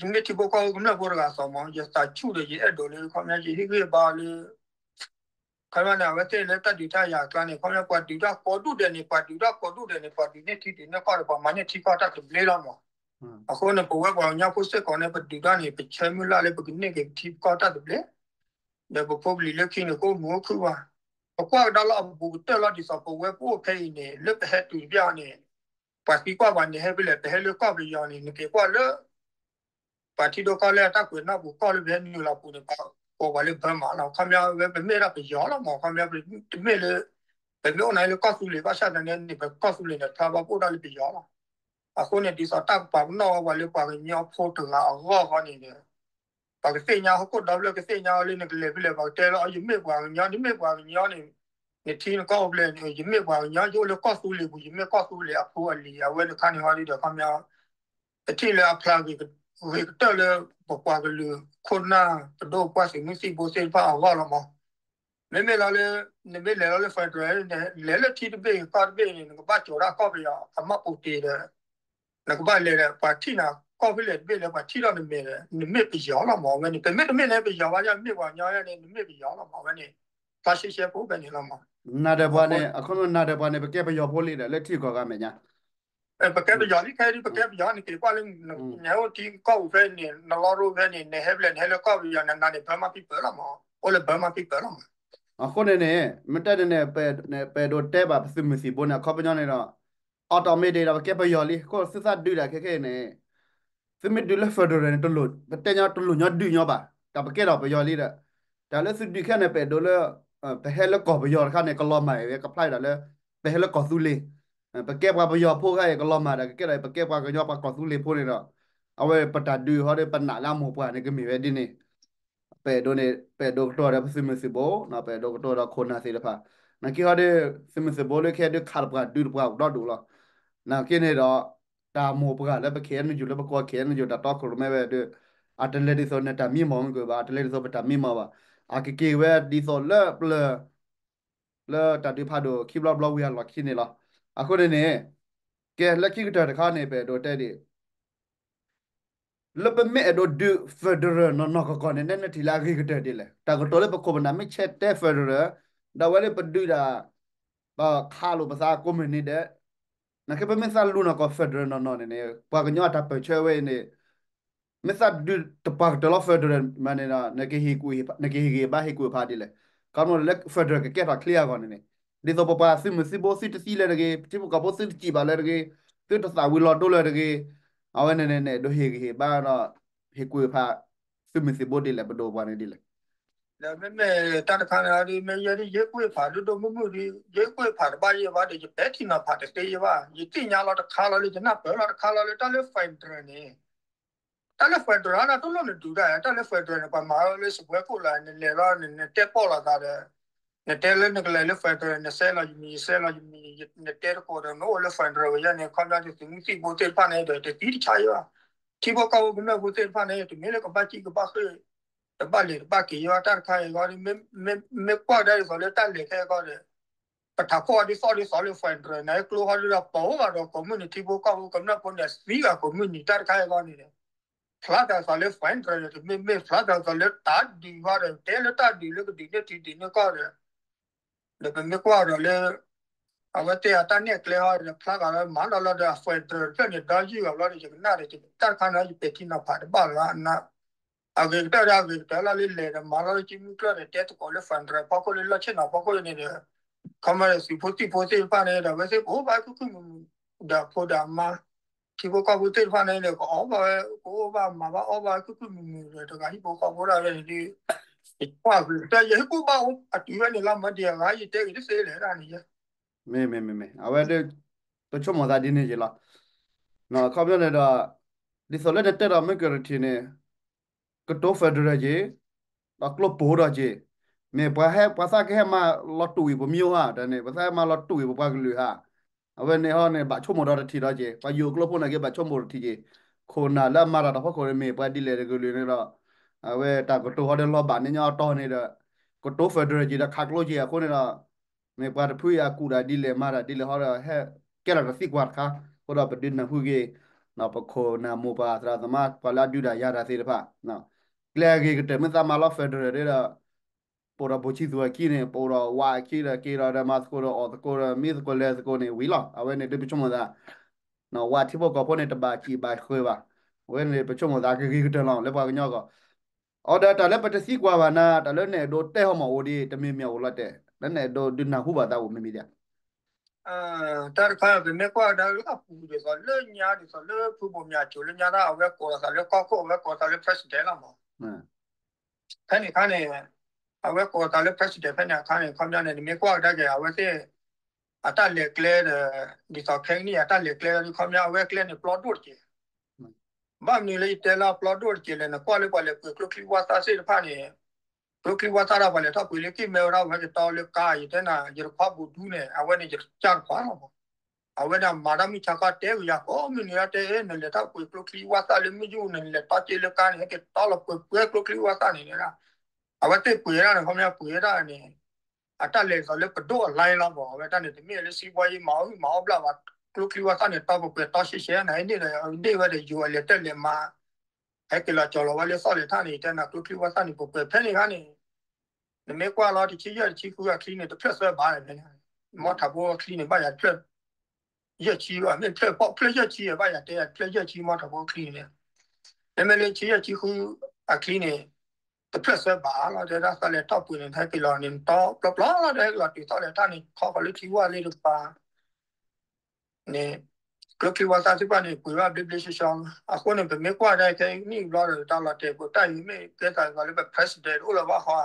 ယမ့ၢ်ထံဖိကီၢ်ဖိကမျၢၢ်ဖိတဂၤအသိးမး ယသးဆူၣ်ဒီးယအဲၣ်ဒိးလၢ ခီပညီယဟ့ၣ်ဂံၢ်ဘါလၢ ခီပညီန့ၣ် အဝဲသ့ၣ်လၢတၢ်ဒုးတၢ်ယၤအကျါန့ၣ် ခီပညီပှၤဒုးတၢ်ကိးဒူၣ်ဒဲးန့ၣ် ပှၤဒုးတၢ်ကိးဒူၣ်ဒဲးန့ၣ် ပှၤဒုးန့ၢ်ထံဒုးန့ၢ်ကီၢ်ဒီး ပှၤမၤန့ၢ်ထံကီၢ်တၢ်သဘျ့လီၤမး. အဃိန့ၣ် ပဝဲပှၤကညီဖိစ့ၢ်ကီးန့ၣ် ပဒုးတၢ်န့ၣ် ပဆၢမုၢ်လၢ်လၢပကန့ၢ်က့ၤပထံပကီၢ်တၢ်သဘျ့ ဒီးပဖိပလံၤလၢခံန့ၣ် ကအိၣ်မုာ်အိၣ်ခုၣ်ဘၣ်. ပကွၢ်ကဒါလၢအဘူးကတၢၢ်လီၤဒ်သိးပဝဲပအိၣ်ဖဲအံၤန့ၣ် လၢပဟဲတုၤတဘျီန့ၣ် ပှၤသံကွၢ်ပှၤန့ၣ် ဟဲဖဲလဲၣ် ပဟဲလၢကီၢ်ပယီၤန့ၣ် နက့ၤကွၢ်လၢ ပှၤထံဒိၣ်ကီၢ်လဲၢ်အတၢ်ကွဲးနီၣ်ပူၤ ကီၢ်လၢပဟဲနုာ်လီၤပူၤန့ၣ် ပကိးပှၤလၢ Burma လီၤ. ခီပညီဝဲပမ့ၢ်ဒၣ်ပယီၤလီၤမး ခီပညီတမ့ၢ်လၢ ပမ့ၢ်အိၣ်နၤလၢကီၢ်သူလ့ၤဘၣ်ဆၣ်သနာ်က့န့ၣ် ပကီၢ်သူလ့ၤန့ၣ် ဖျါဘၣ်ပအိၣ်ဒၣ်လၢပယီၤလီၤ. အဃိန့ၣ် ဒ်သိးတၢ်ကပာ်ပနီၣ်ဝဲပှၤလၢပှၤကညီဖိတဂၤအဂီၢ်ဃီန့ၣ်ဒီး ပှၤကသ့ၣ်ညါဟီၣ်ခိၣ်ဒီဖျၢၣ်ကသ့ၣ်ညါဝဲလၢနကလဲၤဖဲလဲၣ် ပှၤကတဲလၢ အ ယမ့ၢ်ပှၤကညီ နမ့ၢ်ပှၤကညီန့ၣ် နထံနကီၢ်အိၣ်ဖဲလဲၣ်န့ၣ် ယမ့ၢ်ပှၤကညီ ယအိၣ်လၢကီၢ်သူလ့ၤပူၤ ယမ့ၢ်ကီၢ်သူလ့ၤအဖိအလံၤ အဝဲတခါန့ၣ်ဟီဒ်ဒီးခီပညီ ပထံၣ်လၢအဖျါဂ့ၤကတၢၢ်လၢ ပပှၤကလုာ်ခိၣ်နၢ် ပဒိၣ်ပပှၢ်သုးမုၢ်သံၣ်ဘိသ့ၣ်တဖၣ်အဂီၢ်လီၤမး. မ့မ့ၢ်လီၤလၢ နမ့ၢ်လဲၤလီၤလၢ federal န့ၣ် လဲၤလၢထံတဘ့ၣ်ကီၢ်တဘ့ၣ်န့ၣ် နကဘၣ်ကၠီၤဒၣ်ကီၢ်ပယီၤအမှတ်ပုံတင်ဒီး နကဘၣ်လဲၤဒီး ပှၤထံၣ်နၤကီၢ်ဖဲလဲၣ်တဘ့ၣ်လၢပှၤထံၣ်ထီၣ်နမဲာ်ဒီး နမ့ၢ်ပယီၤလီၤမး အဝဲန့ၣ် ပမ့ၢ်တမ့ၢ်န့ၣ်ပယီၤဘၣ် မ့ၢ်ပှၤကညီန့ၣ် နမ့ၢ်ပယီၤလီၤမး အဝဲန့ၣ် ဖျါရှဲရှဲဖိဖဲန့ၣ်လီၤမး. နၤဒီးပှၤန့ၣ် အခီပညီနၤဒီးပှၤန့ၣ် ပကဲပယီၤဖိလံဒီး လၢထံကီၢ်ဂၤမဲာ်ညါ ပကဲပယီၤလံ ခဲအံၤဒ် ပကဲပယီၤ နက့ၤကွၢ်လၢ နဟဲအိၣ်ထံကီၢ်ပူၤဖဲန့ၣ် နလီၢ်ရိၣ်ဖဲန့ၣ် နဟဲဖဲလဲၣ် နဟဲလၢကီၢ်ပယီၤ နနၤန့ၣ် Burma people လီၤမး အိၣ်လၢ Burma people လီၤမး. အဃိန့ၣ်န့ၣ် မ့ၢ်တဲန့ၣ်န့ၣ် ပအဲၣ်ဒိးတဲဘၣ်ပသုးမုၢ်သံၣ်ဘိန့ၣ် အခီပညီန့ၣ်ဒီး automatic ဒီး ပကဲပယီၤလံ အဃိသုသးဒုးဒၣ်ခဲခဲအံၤန့ၣ် သုမ့ၢ်ဒုးလၢ federal န့ၣ် တလိၣ် ပတဲညီတလိၣ်ညီဒုးညီဘၣ် တၢ်ပကဲထီၣ်ပယီၤလံဒီး တၢ်လၢသုဒုးခဲန့ၣ် ပအဲၣ်ဒိးလၢ ပဟဲလၢကီၢ်ပယီၤတခါန့ၣ် ကလီၤမၢ်ဝဲ ကဖျါဒၣ်လၢ ပဟဲလၢကီၢ်သူလ့ၤ ပကဲပှၤပယီၤဖိခါအံၤ ကလီၤမၢ်ဒီး ကကဲထီၣ်ပကဲပှၤကညီပှၤကီၢ်သူလ့ၤဖိန့ၣ်ဒီး အဝဲပတၢ်ဒုးဟီဒီး ပနာ်လၢအမိၢ်ပှၢ်န့ၣ် ကမ့ၢ်ဝဲဒ်န့ၣ် ပအဲၣ်ဒိးန့ၣ် ပအဲၣ်ဒိးကတိၤဒီးပသုးမုၢ်သံၣ်ဘိ ပအဲၣ်ဒိးကတိၤဒီးခိၣ်နၢ်သ့ၣ်တဖၣ် နာ်က့ဟီဒီး သုးမုၢ်သံၣ်ဘိလၢခဲဒုးခးတပှၢ်ဒုးတပှၢ်ဒီဒူၣ်လီၤ. နာ်က့န့ၣ်ဒီး တၢ်မိၢ်ပှၢ်လၢပ K N U လၢပကိး K N U တၢ်တီခိၣ်ရိၣ်မဲဝဲဒီး အတလဲၤဒ်သိးနတၢ်မံမီၢ်မ့ၢ်ကွံာ်ဘၣ် အတလဲၤဒ်သိးပတၢ်မံမီၢ်ဘၣ် အကက့ၤဝဲဒ်သိးလၢပျၢၤ လၢတၢ်ဒုးဖးဒိၣ်ခံဘျီဘျီဝံၤအလီၢ်ခံန့ၣ်လီၤ. အဃိန့ၣ်န့ၣ် ကဲလၢခံကတၢၢ်တခါန့ၣ် ပအဲၣ်ဒိးတဲဒ် လၢပမ့ၢ်အဲၣ်ဒိးဒုး federal နီၢ်နီၢ်ကီၢ်ကီၢ်န့ၣ် နဲနထံၣ်လၢအဂ့ၤကတၢၢ်ဒ်လဲၣ်. တၢ်ကတိၤလၢပခိၣ်ပနၢ်မ့ၢ်ဆဲးတဲ federal ဒီးဝဲလၢပဒုးဒၣ် ပခးလိာ်ပသးကိးမုၢ်နံၤဒဲး နာ်က့ပမ့ၢ်သးလူၤနီၢ်ကီၢ် federal နီၢ်နီၢ်န့ၣ်န့ၣ် ပှၤကညီအတၢ်ပၢၢ်ဆၢဝဲအံၤန့ၣ် မ့ၢ်သးဒုးတပှၢ်ကတၢၢ်လီၤ federal မးန့ၣ်ဒီး နကဟ့ၣ်ကူၣ်ဟ့ၣ်ဘါဟ့ၣ်ကူၣ်ဟ့ၣ်ဖးဒ်လဲၣ်. ခီဖျိလၢ federal ကကဲထီၣ်ချ့အဂီၢ်န့ၣ်န့ၣ် ဒ်သိးပပှၤသုးမုၢ်သံၣ်ဘိသုတသံလၢၤတဂ့ၤ, ထံဖိကီၢ်ဖိသုတစံၣ်ဘၣ်လၢၤတဂ့ၤ, သုတသၣ်ဝံၤလီၤဒိလၢၤတဂ့ၤ, အဝဲန့ၣ်န့ၣ် ဒုးဟ့ၣ်ဂံၢ်ဟ့ၣ်ဘါဒီး ဟ့ၣ်ကူၣ်ဟ့ၣ်ဖး သုးမုၢ်သံၣ်ဘိဒ်လဲၣ် ပဒိၣ်ပှၤန့ၣ်ဒ်လဲၣ်. ဒီးမ့မ့ၢ်တၢ်တခါန့ၣ်ဒီး မ့ၢ်ယဲဒ်ယဟ့ၣ်ကူၣ်ဟ့ၣ်ဖးဒိၣ်ဒိၣ်မုၢ်မုၢ်ဒီး ယဟ့ၣ်ကူၣ်ဟ့ၣ်ဖးတဘၣ်ယဲဘၣ်ဒီး ယပဲာ်ထံနီၤဖးတသ့ယဲဘၣ်. ယသ့ၣ်ညါလီၤတခါလီၤလၢ ယနၢ်ပၢၢ်လီၤတခါလီၤလၢ တၢ်လၢ federal န့ၣ် တၢ်လၢ federal ဒၣ်တလိၣ်နဒုးတၢ် တၢ်လၢ federal န့ၣ် ပှၤမၤဝဲလၢစပွဲခိၣ်လီၤ နလဲၤလီၤ နတဲပီၣ်လိာ်သးဒီး နတဲလၢနကလဲၤလၢ federal နစဲးလီၤယမံၤ ယစဲးလီၤယမံၤ နတဲတကိးဒီး နအိၣ်လၢ federal ဝဲယဲန့ၣ် ခီပညီသုးမုၢ်သံၣ်ဘိသ့ၣ်တဖၣ်န့ၣ်ဒီး တသံတဆါယဲဘၣ်. ထံဖိကီၢ်ဖိကမျၢၢ်ဖိသ့ၣ်တဖၣ်န့ၣ် တမ့ၢ်လၢကဘၣ်စံၣ်ကဘၣ်ဃ့ၢ် တဘၣ်လဲၤတဘၣ်က့ၤယဲဘၣ် တၢ်တခါအံၤဂီၢ် မ့ၢ်ကွၢ်ကဒါဒ်သိးလၢတၢ်လဲၤခဲအံၤဂီၢ်ဒီး ပထးခိၣ်အီၤဒ်သိးဒ်သိးလၢ federal န့ၣ် ကျိဟီဒ်ဒီး ပအိၣ်ဘၣ်ဒီးကိးမုၢ်နံၤ ထံဖိကီၢ်ဖိကမျၢၢ်ဖိန့ၣ် သံဂၤကိးမုၢ်နံၤ တၢ်တခါအံၤဂီၢ်န့ၣ်ဒီး ဖျါသးသးလၢ federal န့ၣ် တမ့ၢ်မ့ၢ် ဖျါသးသးလၢတၢ်ဒုးဘၣ်ဒီး တဲလၢတၢ်ဒုးလၢကဒုးန့ၢ်ထံဒုးန့ၢ်ကီၢ်ဒီး ဒီးပမ့ၢ်ကွၢ်ဒီးလၢ အဝဲသ့ၣ်အတၢ်နဲၣ်ကျဲဟီဒီး ဖျါသးလၢမၤဒီးလီၤဒီး federal တဖျၢၣ်န့ၣ် ဒီယုၢ်အဘျီဒီး ယကနၣ်ဒီး တၢ်တခါန့ၣ် ယပဲာ်ထံနီၤဖးတဘၣ်လၢၤဘၣ် အဂ့ၤကတၢၢ်ဒီး အဂ့ၤကတၢၢ်လၢလၢလဲၤဒီးမၤလီၤလၢကံမုၢ်ကျၢၢ်ဒီး တဲသကိးလၢ federal ဖီခိၣ်လၢလီၢ်ဆ့ၣ်နီၤဖီခိၣ်န့ၣ်ဒီး ခီမီဒီးသုးဖိသံၣ်ဖိသ့ၣ်တဖၣ်န့ၣ်ဒီး အဝဲသ့ၣ်ကအိၣ်ဘၣ်ခုၣ်ခုၣ်မုာ်မုာ် ဒီးအဖိဒီးအမါ ထံဖိကီၢ်ဖိသ့ၣ်တဖၣ်န့ၣ်ဒီး ကအီၣ်ဘၣ်ဝဲ ကအိၣ်ဘၣ်မၤဘၣ်အီၣ်ဘၣ်ခုၣ်ခုၣ်မုာ်မုာ်ဒီး တဂၤဟံၣ်ဖိဃီဖိဒၣ်ဝဲန့ၣ်ဒီး ယကွၢ်ကွံာ်တၢ် ယဟ့ၣ်ကူၣ်ဘၣ်အိၣ်အတုၤဝဲန့ၣ်လီၤ မ့ၢ်ဒ်အဂၤယတဲက့ၤတသ့လဲၣ်ဒၣ်န့ၣ် မ့ၢ်မ့ၢ်မ့ၢ်မ့ၢ် အဝဲဒၣ် ပဆိကမိၣ်သးဒ်န့ၣ်က့ၤလီၤ. ခီပညီန့ၣ်ဒီး ဒ်သိးလၢနတဲဒီးမ့ၢ်ကရထံၣ်န့ၣ် ကတိၤ federal က့ၤ ဒီးကျိပိၢ်ဒီးက့ၤ, မ့ၢ်ပှၤဟဲ ပှၤသးကဟဲမၤလီၤတူာ်အံၤပမိၢ်ဧါ, တၢ်န့ၣ် ပှၤသးဟဲမၤလီၤတူာ်အံၤပပှၤကလုာ်ဧါ, အဝဲန့ၣ်ဟီန့ၣ် ဘၣ်ဆိကမိၣ်ဒီးတထံၣ်ဒီးက့ၤ, ပှၤယိၤကျိဖိန့ၣ်က့ၤ ဘၣ်ဆိကမိၣ်တထံၣ်က့ၤ, ခိၣ်နၢ်လၢအမၤတၢ်တၢ်ဖီခိၣ်န့ၣ် မ့ၢ်ပှၤဒ်လဲၣ်တကလုာ်န့ၣ်ဒီး, အဝဲတၢ်ကတိၤဟီဒီးလီၤဘၣ်န့ၣ်ညီအတီၢ်န့ၣ်ဒီး, ကတိၤ federal က့ၤဒီးခးကျိက့ၤအဃိန့ၣ်ဒီး, မ့ၢ်ပှၤတဖုအံၤအကူၣ်တၢ်ဒ်လဲၣ်မၤတၢ်ဒ်လဲၣ်ဟီဒီး ဟဲကဲထီၣ်တသံကွၢ်တခါ, အဃိဒီးပဒုးနၢ်ဟူက့ၤ, ပခိၣ်နၢ်မိၢ်ပၢ်သရၣ်သမါ ပှၤလၢအဒုးတၢ်ယၤတၢ်သ့ၣ်တဖၣ်, ကျဲဂ့ၤကတၢၢ်မ့ၢ်သးမၤလီၤ federal ဒီး, ပအိၣ်ဒီးဘိၣ်ဆံသူၣ်အခံန့ၣ် ပအိၣ်ဒီးဝးအခံဒီးက့ၤဒီး ဒီးမၤသကိးဒီးအီၣ်သကိးဒီးမံသကိးလဲၤသကိးန့ၣ်ဝံၤလီၤ. အဝဲန့ၣ်ဒုးပဆိကမိၣ်သး ဝးထံဖိကီၢ်ဖိန့ၣ်တဘၣ်စံၣ်ဘၣ်ဃၢၤဘၣ်, အဝဲန့ၣ်ပဆိကမိၣ်သးကဂ့ၤကတၢၢ်လီၤ လၢပှၤကညီအဂီၢ်, အဃိဒီးတၢ်လၢပတသံကွၢ်ဘၣ်နၤ တၢ်လၢနအဲၣ်ဒိးတဲဟီမးအိၣ်ဒံး တမံၤမံၤအိၣ်လီၤတဲာ် လၢနအဲၣ်ဒိးဒုးနၢ်ဟူဘၣ်သးအိၣ်မ့မ့ၢ်ဒံး တၢ်တခါ ပမ့ၢ်ကွၢ်ကဒါလၢအပူၤဒ်သိးလၢညါဒ်သိးလၢဖုဘိၣ်မၠးစိၤလၢညါတၢ် အဝဲကိးလီၤသးလၢကီၢ်ခိၣ် အဝဲကိးလီၤသးလၢ president လီၤမး. ဖဲန့ၣ်အခါန့ၣ် အဝဲကိးလီၤသးလၢ president ဖဲန့ၣ်အခါန့ၣ် ခီပညီန့ၣ် နမ့ၢ်ကွၢ်ကဒါက့ၤ အဝဲသ့ၣ် အတၢ်လဲၤကျဲဒီး ဒ်သိးခဲကနံၣ်အံၤ အတၢ်လဲၤကျဲဒီး ခီပညီ အဝဲကျဲန့ၣ်ပျီဒိၣ်တက့ၢ်. ဘၣ်မနုၤလၢယတဲလၢပျီဒိၣ်တက့ၢ်လဲၣ် နကွၢ်လၢပှၤလဲၤပှ့ၤကျိချံဝါသၣ်သ့ၣ်တဖၣ်န့ၣ်, ကျိချံဝါသၣ်ဒီးပှၤလဲၤထီၣ်ပှ့ၤလၢကံၢ်မဲဝဲဒၣ် အဝဲကတီလၢကါ ယတဲနၤ ယတခွါဘူးဒူန့ၣ် အဝဲန့ၣ်ယကစၢ်တခွါလီၤမး. အဝဲဒၣ်မၤတၢ်မုၢ်ဆါခီတဲဂ့ၤယၤကိးမုၢ်နံၤဒၣ်တဲ နလဲၤထီၣ်ပှ့ၤကျိချံဝါသၣ်လၢမုၢ်ယူၢ် နလဲၤတီက့ၤလၢကါန့ၣ် ဟဲက့ၤတီလီၤပှ့ၤပှ့ၤကျိချံဝါသၣ်န့ၣ်ဒၣ်, အဝဲသ့ၣ်ပှ့ၤဒၣ်န့ၣ် ခီပညီပှ့ၤဒၣ်န့ၣ် အတၢ်လဲၤဒ်သိးလၢပဒိၣ်အ line လီၤမး အဝဲတၢ်န့ၣ် တမ့ၢ်လၢစံးဘီယံမၤအီၣ်ဂံၢ်မၤအီၣ်ဘျၣ်ဘၣ်, ကျိချံဝါသၣ်န့ၣ် တီပှဲၤပှဲၤတီရှဲရှဲန့ၣ် ဒ့ၣ်ဝဲဒီးယိၤအလဲၤတၢ်လဲၤမၤ ဟဲက့ၤလီၤကၠီၤလီၤဝဲလၢသီၣ်လဲၤထၣ်န့ၣ် ယတဲနၤကျိချံဝါသၣ်န့ၣ် ပှဲၤပှဲၤဖဲန့ၣ်ခါန့ၣ်, နမ့ၢ်ကွၢ်လီၤတဆံယဲၢ်တဆံဃုအချံန့ၣ် တဖျၢၣ်သၢဘးဖဲန့ၣ်, မီထးဖိအချံန့ၣ် ဘၣ်ယၤတဖျၢၣ် ယဲၢ်ဆံဘၣ် မ့ၢ်တဖျၢၣ်ဖီၣ်တဖျၢၣ်ယဲၢ်ဆံ ဘၣ်ယၤတဲယၤတဖျၢၣ်ယဲၢ်ဆံ မီထးဖိအချံန့ၣ်, မ့မ့ၢ်လၢဆံယဲၢ်ဆံဃုအချံန့ၣ် တဖျၢၣ်သၢဘးလီၤ တဲဒၣ်သီၣ်လဲၤထီၣ်ပှ့ၤန့ၣ် ဟဲက့ၤလီၤန့ၣ် တီပျီပျီလီၤ တဲဟဲက့ၤလီၤတုၤသီၣ်လဲၤထၣ်န့ၣ် ခီဃီၤလၢထံဝါလၢတပၤ န့ၣ်, ကျိချံဝါသၣ်သ့ၣ်တဖၣ်န့ၣ် ပှ့ၤဘၣ်ဘျ့ဘျ့ဆှီဆှီ, အဃိန့ၣ် ပမ့ၢ်ကွၢ်ဒၣ်ခဲအံၤန့ၣ်ဘျီဒီး တၢ်လီၤတဲာ်ပတၢ်အံၤမ့ၢ်ကဲသးလၢပ president အိၣ်လၢၤဘၣ်ဃီဧါ,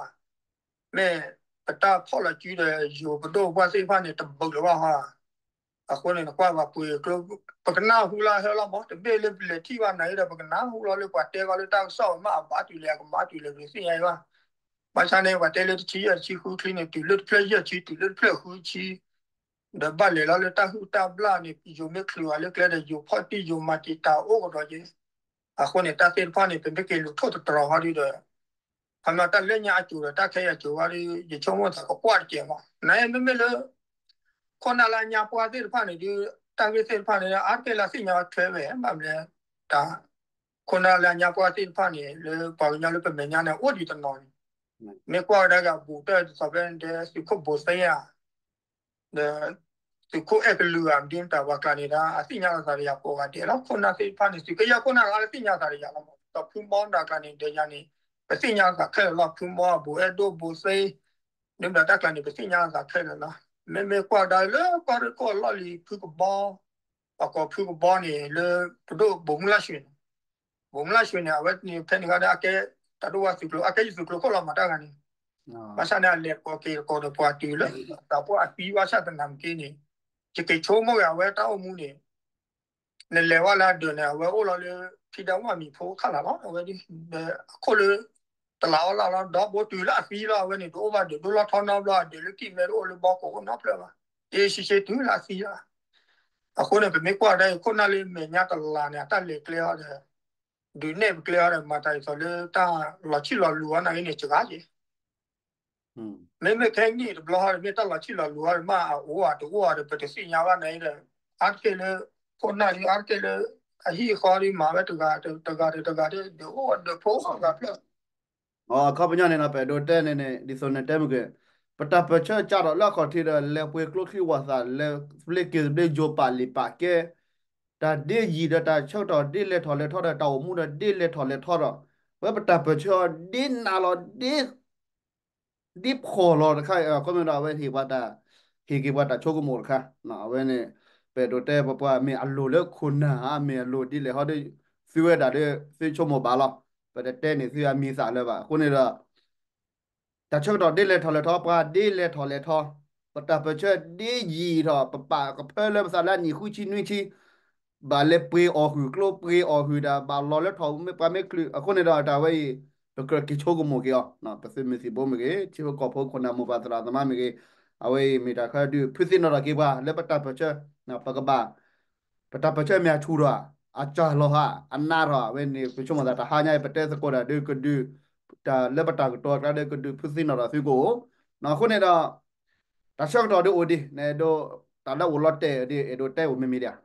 မ့ၢ်ပတၢ်ဖီၣ်လီၤစုဒီးယိၤပဒိၣ်ပှၢ်သ့ၣ်တဖၣ်န့ၣ် တဘူးလၢၤဘၣ်ဃီဧါ, အဃိန့ၣ် နကွၢ်ဘၣ်ပှ့ၤကျိ ပကနၢ်ဟူလၢဟဲလီၤမး တဘ့ၣ်လၢပလဲၤထံၣ်ဘၣ်နၤဒီး ပကနၢ်ဟူလီၤလၢပှၤတဲကီးလၢတၢ်ကစီၣ်မ့ၢ်အဘၣ်တုၤလဲၣ် အကမၤတုၤလဲၣ်ပတသ့ၣ်ညါဘၣ်, ဘၣ်ဆၣ်န့ၣ် ပှၤတဲလၢတဆံယဲၢ်တဆံဃုချံန့ၣ် တုၤလၢတဖျၢၣ်ယဲၢ်ဆံ တုၤလၢတဖျၢၣ်ဃုဆံ ဒီးဘၣ်လဲၤလီၤလၢတၢ်ဟုၣ်တၢ်ဘျၣ်န့ၣ် ယိၤမ့ၢ်ချုးအီၤလၢကျဲဒီး ယိၤဖီၣ်တံၢ်ယိၤမၤတံာ်တာ်အိၣ်ကဒီးက့ၤ, အဃိန့ၣ် တၢ်သ့ၣ်တဖၣ်န့ၣ် ပမ့ၢ်က့ၤလူၤထိၣ်သတြီၤဃီဒီး ခီပညီတၢ်လၢညါအစိၤဒီး တၢ်ခဲအံၤအစိၤဃီဒီး ယဆိကမိၣ်သးကကွၢ်တကဲးမး နမ့မ့ၢ်လၢ ခိၣ်နၢ်လၢအညါပှၢ်သ့ၣ်တဖၣ်န့ၣ်ဒီး တၢ်ဂ့ၢ်သ့ၣ်တဖၣ်န့ၣ် အါတက့ၢ်လၢအသ့ၣ်ညါထွဲဝဲ ဘၣ်မနုၤလဲၣ် တၢ် ခိၣ်နၢ်လၢအညါပှၢ်သ့ၣ်တဖၣ်န့ၣ် လၢပှၤကညီလၢပမဲာ်ညါန့ၣ် အိၣ်ဒံးတနီၤန့ၣ် မ့ၢ်ကွၢ်ကဒါက့ၤအဘူးတၢၢ်ဒ်သိးဖဲတဲသုးခိၣ်ဘိးသ့ဧါ ဒီး သုးခိၣ်အဲၣ်ကလုာ်ဧါ မဒုတၢ်ပှၤကျါန့ၣ်ဒၣ် အသ့ၣ်ညါလီၤသးဒီးယၤကိးဂၤဒဲးလီၤ ခိၣ်နၢ်သ့ၣ်တဖၣ်န့ၣ် သုးက့ယဲၢ်ခိၣ်နၢ်လၢအသ့ၣ်ညါသးဒီးယၤလီၤ ဒီးဖုမီတၢ်ကျါန့ၣ် ဒီးယၤန့ၣ် ပသ့ၣ်ညါလီၤသးခဲလၢာ်လီၤ ဖုမီအဘူးအဲၣ်ဒိၣ်ဘိးသ့ ဒ်မတၤတၢ်ကျါန့ၣ် ပသ့ၣ်ညါလီၤသးခဲလၢာ်လီၤ မ့မ့ၢ်ကွၢ်ကဒါလၢကီၢ်ရ့ၣ်ခိၣ်အလီၢ်လံၤဖုကဘီ အကိးဖုကဘီန့ၣ် လၢပဒိၣ်ဘိးမုၢ်လၢ်ရွှ့ၤန့ၣ် ဘိးမုၢ်လၢ်ရွှ့ၤန့ၣ် အဝဲန့ၣ်ဖဲန့ၣ်ခါဒီး အကဲတၢ်ဒိၣ်ဝါသုးကျိၤ အကဲယသုးကျိၤခိၣ်လီၤမၤတၢ်ဂၤန့ၣ် ဘၣ်ဆၣ်န့ၣ် အလဲၤကိးက့ၤတကိးဒီးပှၤတုၤလၢ သးပှၢ်အသံဘၣ်ဆၣ်သနာ်က့န့ၣ် ယက့ၤဆိကမိၣ်ဂ့ၤအဝဲတၢ်အိၣ်မူန့ၣ် နလဲၤဝဲလၢအဒၢးန့ၣ် အဝဲအိၣ်လီၤလၢ ဖံဒၣ်ဝၣ်မံၤဖိခါလၢ်လီၤ အဝဲဒ် အခိၣ်လၢ တလးအီၣ်လၢ်လီၤ ဒီဘိတုၤလၢအသံလီၤ အဝဲန့ၣ် တအိၣ်ဘၣ်ဒၢးဒိၣ်လီၢ်ထီနီတဘျီ အဒၢးလၢကံၢ်မဲတအိၣ်လၢဘီကိးအိၣ်နီတဖျၢၣ်ဘၣ် အ့ၣ်ရှ့ရှ့တုၤလၢအသံလီၤ အဃိန့ၣ် ပမ့ၢ်ကွၢ်ကဒါအံၤ ခိၣ်နၢ်လၢမဲာ်ညါတလၤန့ၣ် အတၢ်လဲၤကျဲအီၤဒီး ဒုးနဲၣ်ပကျဲအီၤဒီး မၤတၢ်ဒ်သိးလၢတၢ်လီၤဆံၣ်လီၤလူၤအီၤနာ်က့န့ၣ် စှၤက့ၤ မ့မ့ၢ်ခဲကနံၣ်တဘျီဟီဒီး မ့ၢ်တၢ်လီၤဆံၣ်လီၤလူၤအီၤဒီး မ့ၢ်အအိၣ်အတအိၣ်အီၤဒီး ပတသ့ၣ်ညါဘၣ်နာ်က့ဒီး အါတက့ၢ်လၢ ခိၣ်နၢ်ဒ်အါတက့ၢ်လၢ အဟံၣ်အဃီဒီး မၤဝဲတဂၤတဂၤဒီးတဂၤဒီး ဒုးအိၣ်ဒုးဖိအိၣ်တဂၤဖျၢၣ် အခီပညီန့ၣ်ဒီး ပအဲၣ်ဒိးတဲန့ၣ်န့ၣ် ဒ်သိးနတဲမ့ၢ်က့ၤ ပတၢ်ပၢၢ်ဆၢကးထီၣ်လၢအခီၣ်ထံးဒီး လဲၤပှ့ၤကျိချံဝၣ်သၣ် လဲၤသဘျ့က့ၤသဘျ့ယိၤပာ်လံာ်ပာ်ကဲ တၢ်ဒ့ယံာ်ဒီးတၢ်ဆၢကတီၢ်ဒ့လဲၤထီၣ်လဲၤထီဒီး တၢ်အိၣ်မူဒီးဒ့လဲၤထီၣ်လဲၤထီဒီး ဝဲပတၢ်ပၢၢ်ဆၢအီၤဒ့နးလီၤ ဒ့ဖှီၣ်လီၤတခါ အခီပညီဒီး အဝဲဟ့ၣ်ပှၤတၢ် ဟ့ၣ်က့ၤပှၤတၢ်ဆိကမိၣ်တခါ အဝဲန့ၣ် ပအဲၣ်ဒိးတဲပပှၤမ့ၢ်အလိၤလၢခိၣ်နၢ်ဧါ မ့ၢ်အလိၤဒ်လဲၣ်ဟီဒီး သုဝဲဒၣ်ဒီး သုဆိကမိၣ်ဘၣ်လီၤ. ပတတဲန့ၢ်သုအမံၤသးလၢၤဘၣ်. အဃိန့ၣ်ဒီး တၢ်ဆၢကတီၢ်ဒ့လဲၤထီၣ်လဲၤထီ ပှၤဒ့လဲၤထီၣ်လဲၤထီ ပတၢ်ပၢၢ်ဆၢဒ့ယံာ်ထီၣ် ပပာ်ကဖၢလၢပသးလၢအနံၣ်ဃုဆံနွံဆံ ဘၣ်လဲၤပှ့ၤအီၣ်ဟုၣ်ကျိ ပှ့ၤအီၣ်ဟုၣ်တၢ် ဘၣ်လီၤလၢထီၣ်မ့ၢ်ပှၤမ့ၢ်ချုး အဃိန့ၣ်ဒီးတၢ်ဝဲအံၤ ပကြၢးက့ၤဆိကမိၣ်က့ၤအီၤ, ပသုးမုၢ်သံၣ်ဘိမ့ၢ်ဂ့ၤ, ထံဖိကီၢ်ဖိခိၣ်နၢ်မိၢ်ပၢ်သရၣ်သမါမ့ၢ်ဂ့ၤ, အဝဲအံၤမ့ၢ်တၢ်ခါဒုး ဖုသ့ၣ်နီၣ်ထီၣ်က့ၤပှၤလၢပတၢ်ပၢၢ်ဆၢ, ပကဘၣ် ပတၢ်ပၢၢ်ဆၢမ့ၢ်အဆူၣ်ထီၣ်, အစၢ်လီၤဟး, အနးထီၣ်, အဝဲန့ၣ် ပဆိကမိၣ်သးတဟါညါအံၤ ပတဲသကိးတၢ်ဒုးကဒုး, တၢ်လၢပတၢ်ကတိၤအကျါဒုးကဒုး ဖုသ့ၣ်နီၣ်ထီၣ်သုကအိၣ်, အဃိန့ၣ်ဒီး တၢ်ဆၢကတီၢ်ဒုးအိၣ်ဒံး နအဲၣ်ဒိး တၢ်လၢအိၣ်လီၤတဲာ်ဒုး အဲၣ်ဒိးတဲအိၣ်မ့မ့ၢ်ဒံး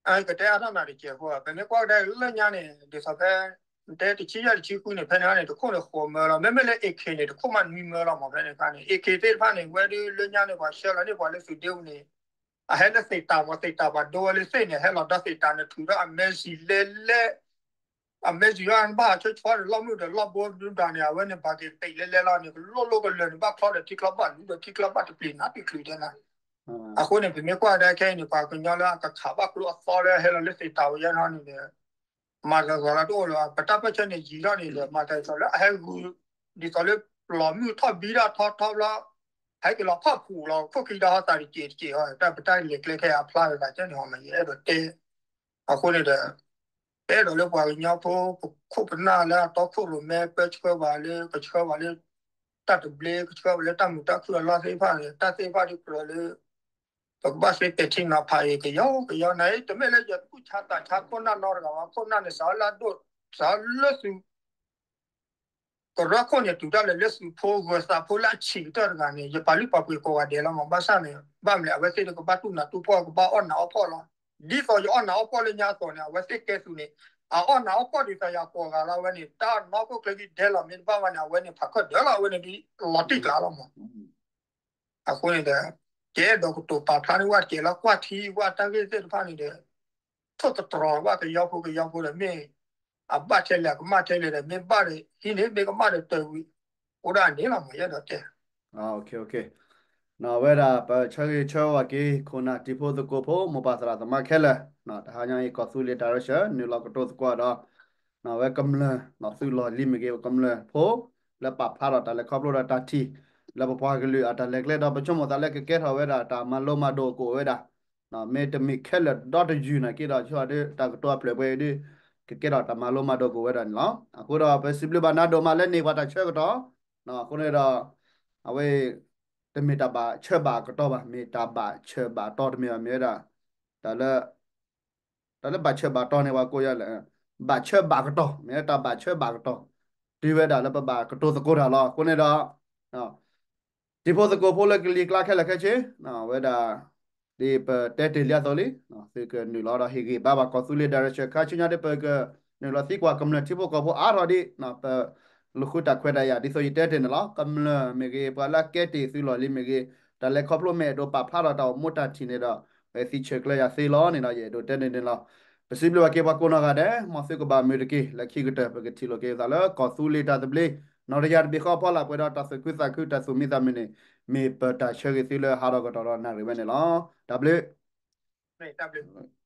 ဧါ. ကတဲအါထီၣ်နၤတကဲးဖိ, ပမ့ၢ်ကွၢ်ကဒါလၢညါန့ၣ် ဒ်သိးဖဲ တဲတဆံယဲၢ်တဆံဃုန့ၣ် ဖဲန့ၣ်န့ၣ် တခိၣ်န့ၣ်ဃိးမၢလီၤ, မ့မ့ၢ်လၢ AK န့ၣ် တခိၣ်မးနွံမၢလီၤမး ဖဲန့ၣ်အခါန့ၣ် AK သ့ၣ်တဖၣ်န့ၣ် ဝဲဒုးလၢညါန့ၣ် ပှၤဆှၢလီၤန့ၢ်ပှၤလၢသုးဒ့ပူၤန့ၣ် အဟဲလၢသ့ၣ်တၢ်မး သ့ၣ်တၢ်ပှၤဒိဝဲလၢသ့ၣ်န့ၣ် ဟဲလီၤဒီးသ့ၣ်တၢ်န့ၣ် ထုးဒီးအမဲစံၣ်လဲလဲ အမဲစံၣ်အီၤ နဘၣ်ဟးဆှၢဆှီဒီးလီၢ်မုၢ်ဒီးလီၢ်ဘိဒုဒၣ်န့ၣ် အဝဲန့ၣ် ဘၣ်က့ၤသ့ၣ်လဲလဲလီၤန့ၣ် ကလိၣ်လိၣ်ကလၢာ်န့ၣ် ဘၣ်ချီဒီးထံချီဘၣ်လူဒီးထံချီဘၣ်တပျံၤနးတချုးတဲနၤ. အဃိန့ၣ် ပမ့ၢ်ကွၢ်ကဒါခဲအံၤန့ၣ် ပှၤကညီလၢအကခးဘၣ်ကျိအသီလၢဟဲလီၤလၢသ့ၣ်တၢ်ဝဲယဲၢ်ထီၣ်န့ၣ်ဒီး မၤတၢ်သီလၢတအိၣ်လၢၤ ပတၢ်ပၢၢ်ဆၢန့ၣ်ယံာ်ထီၣ်န့ၣ်ဒီး မၤတၢ်သီလၢအဟဲဂုာ် ဒ်သိးလၢလီၤမုၢ်ထီၣ်ဘံထီၣ်ထီထီလီၤ ဟဲက့ၤလီၤဖီၣ်ဖှိၣ်လီၤ ခိၣ်ခံဒီးဟီသးတစဲးတစဲးအီၤ တၢ်ပတၢ်လဲၤကျဲခဲအံၤအဖျါဂၤဂၤန့ၣ် မ့ၢ်ယအဲၣ်ဒိးတဲ အဃိန့ၣ်ဒီး ပအဲၣ်ဒိးလၢပှၤကညီဖိ ပခိၣ်ပနၢ်လၢအတီခိၣ်ရိၣ်မဲ ပၢဆှၢပှၤလၢ ကဆှၢပှၤလၢ တၢ်တဘျ့ ကဆှၢပှၤလၢတၢ်မုာ်တၢ်ခုၣ်အလီၢ်သ့ၣ်တဖၣ်န့ၣ် တၢ်သ့ၣ်တဖၣ်ဒ်ကြၢးလၢ ပကဘၣ်သ့ပဲာ်ထံနီၤဖးအံၤ ကယီကယီန့ၣ် တမ့ၢ်လၢယသူၣ်ဆါသးဆါခိၣ်နၢ်နီတဂၤဘၣ် ခိၣ်နၢ်န့ၣ် စးလၢအဒိၣ် စးလၢသု ကရၢခိၣ်န့ၣ် တုၤတၢ်လဲၤလၢသုးဖိဂၢၤသးဖိလၢအဆံးကတၢၢ်တဂၤန့ၣ် ယပာ်လုၢ်ပာ်ပှ့ၤကိးဂၤဒဲးလီၤမး ဘၣ်ဆၣ်န့ၣ် ဘၣ်မနုၤလဲၣ် အဝဲသ့ၣ်ဒီးကဘၣ်တူၢ်နးတူၢ်ဖှီၣ် ကဘၣ်အီၣ်နးအီၣ်ဖှီၣ်လီၤ. ဒ်သိးယအီၣ်နးအီၣ်ဖှီၣ်လၢညါအသိးန့ၣ် အဝဲသ့ၣ်ကဲသုးန့ၣ် အအီၣ်နးအီၣ်ဖှီၣ်ဒ်သိးယၤကိးဂၤလီၤ အဝဲန့ၣ် တၢ်နီၢ်ခိၣ်ကျဲဂံၢ်ဒဲးလီၤ မ့ၢ်တဘၣ်ဝဲန့ၣ် အဝဲန့ၣ် ဖးခၢၣ်ဒၢလီၤ အဝဲန့ၣ်ဒ် လီၤတံၢ်ကျါလီၤမး အဃိန့ၣ်ဒီး ကအဲၣ်ဒိးကတိၤပာ်ဖျါန့ၢ်ဝဲတကဲလီၤ ကွၢ်ထံကွၢ်တၢ်ဂ့ၢ်သ့ၣ်တဖၣ်န့ၣ်ဒီး ထိၣ်သတြီၤဘၣ်ကယီဖိကယီဖိဒီး မ့ၢ်အဘၣ်ထဲလဲၣ် အကမၣ်ထဲလဲၣ်ဒီး မ့ၢ်ဘၣ်ဒီးဟံးန့ၣ် မ့ၢ်ကမၣ်ဒီးတၢ်ဝံၤ အိၣ်ဒၣ်န့ၣ်လီၤ မ့ၢ်ယအဲၣ်ဒိးတဲ ဝဲဒၣ်ပဆၢဂ့ၤဆၢဝါက့ၤ ခိၣ်နၢ်တံၤဖိသကိးဖိ မိၢ်ပၢ်သရၣ်သမါခဲလၢာ် တဟါညါအံၤ ကီၢ်သူလ့ၤတၢ်ရၢၡၢၣ် နုာ်လီၤကတိၤသကိးဒီး ဝဲကမျၢၢ် သုးလီၢ်လံၤမ့ၢ်ဂ့ၤ ကမျၢၢ်ဖိ လၢပာ်ဖျါထီၣ်တၢ်လဲၤခီဖျိဒီးတၢ်ထံၣ် လၢပပှၤကလုာ်အတၢ်လဲၤကျဲဒီး ပဆိကမိၣ်သးလၢကကဲထီၣ်ဝဲဒၣ်တၢ်မၤလိမၤဒိးကအိၣ်ဝဲဒၣ် မ့တမ့ၢ်ခဲလၢာ်ဒီတယုၢ်နာ်က့ဒီး ဆိဒီးတၢ်ကတိၤအဖျၢၣ်ပှဲၤဒုး ကကဲထီၣ်တၢ်မၤလိမၤဒိးကအိၣ်ဝဲဒၣ်န့ၣ်လီၤ. အဃိဒီးပစံးဘျုးဘၣ်နၤဒိၣ်မးလၢန့ၢ်ပှၤတၢ်ဆၢကတီၢ် အဃိန့ၣ်ဒီး အဝဲ တမ့ၢ်တၢ်ဘၣ်ဆၢဘၣ်အကတီၢ်ဘၣ် မ့ၢ်တၢ်ဘၣ်ဆၢဘၣ်အတီၢ်တမ့ၢ်ဘၣ် မ့ၢ်ဝဲဒၣ် တၢ်လၢ တၢ်လၢဘၣ်ဆၢဘၣ်တီၢ်န့ၣ် ပှၤကိးယၤလဲၣ် ဘၣ်ဆၢဘၣ်ကတီၢ် မ့ၢ်တၢ်ဘၣ်ဆၢဘၣ်ကတီၢ် တုၤဝဲဒၣ်လၢပဘၣ်ကတိၤသကိးတၢ်လီၤ. အဃိန့ၣ်ဒီး တံၤဖိသကိးဖိလၢကလံၤကျါခဲလၢာ်ခဲဆ့ ဝဲဒၣ် ဒ်ပတဲတ့ၢ်လံအသိးလံ သုကနုာ်လီၤဒီးဟ့ၣ်ဂံၢ်ဘါဘၣ်ကီၢ်သူလ့ၤ direction ခါဆူညါဒ်ပက နုာ်လီၤသံကွၢ်ကမျၢၢ်ထံဖိကီၢ်ဖိအါထီၣ်ဒ် ပလူၤဃုတၢ်ခွဲးတၢ်ယာ် ဒ်သိးယတဲတ့ၢ်န့ၣ်လီၤ. ကမျၢၢ်မ့ၢ်ဂ့ၤ ပှၤလၢအကဲတ့ၢ်သုးလီၢ်လံၤမ့ၢ်ဂ့ၤ တၢ်လဲၤခီဖျိမ့ၢ်အဲၣ်ဒိးပာ်ဖျါထီၣ်တၢ်အိၣ်မူတၢ်ထံၣ်န့ၣ်ဒီး ပသံဆၢကျၢၤယၤသ့လီၤန့ၣ်ဒီး ယအဲၣ်ဒိးတဲန့ၣ်န့ၣ်လီၤ. ပစံးဘျုးဘၣ်က့ၤပှၤကိးနီၢ်ဂၤဒဲး မ်သုကဘၣ်မုာ်တက့ၢ် လၢခံကတၢၢ် ပကထံၣ်လိာ်က့ၤပသးလၢကီၢ်သူလ့ၤတၢ်သဘျ့ နီၢ်တယၢ်တဘ့ၣ်ဃီအဖီလာ် ပှဲၤဒီးတၢ်သူၣ်ခုသးခု တၢ်သူၣ်မံသးမုာ်န့ၣ် မ့ၢ်ပတၢ်ဆၢဂ့ၤသုလၢဟးထီၣ်ကတီၢ်ဒီးနၣ်ရံၣ်ဝဲန့ၣ်လီၤ. တၢ်ဘျုး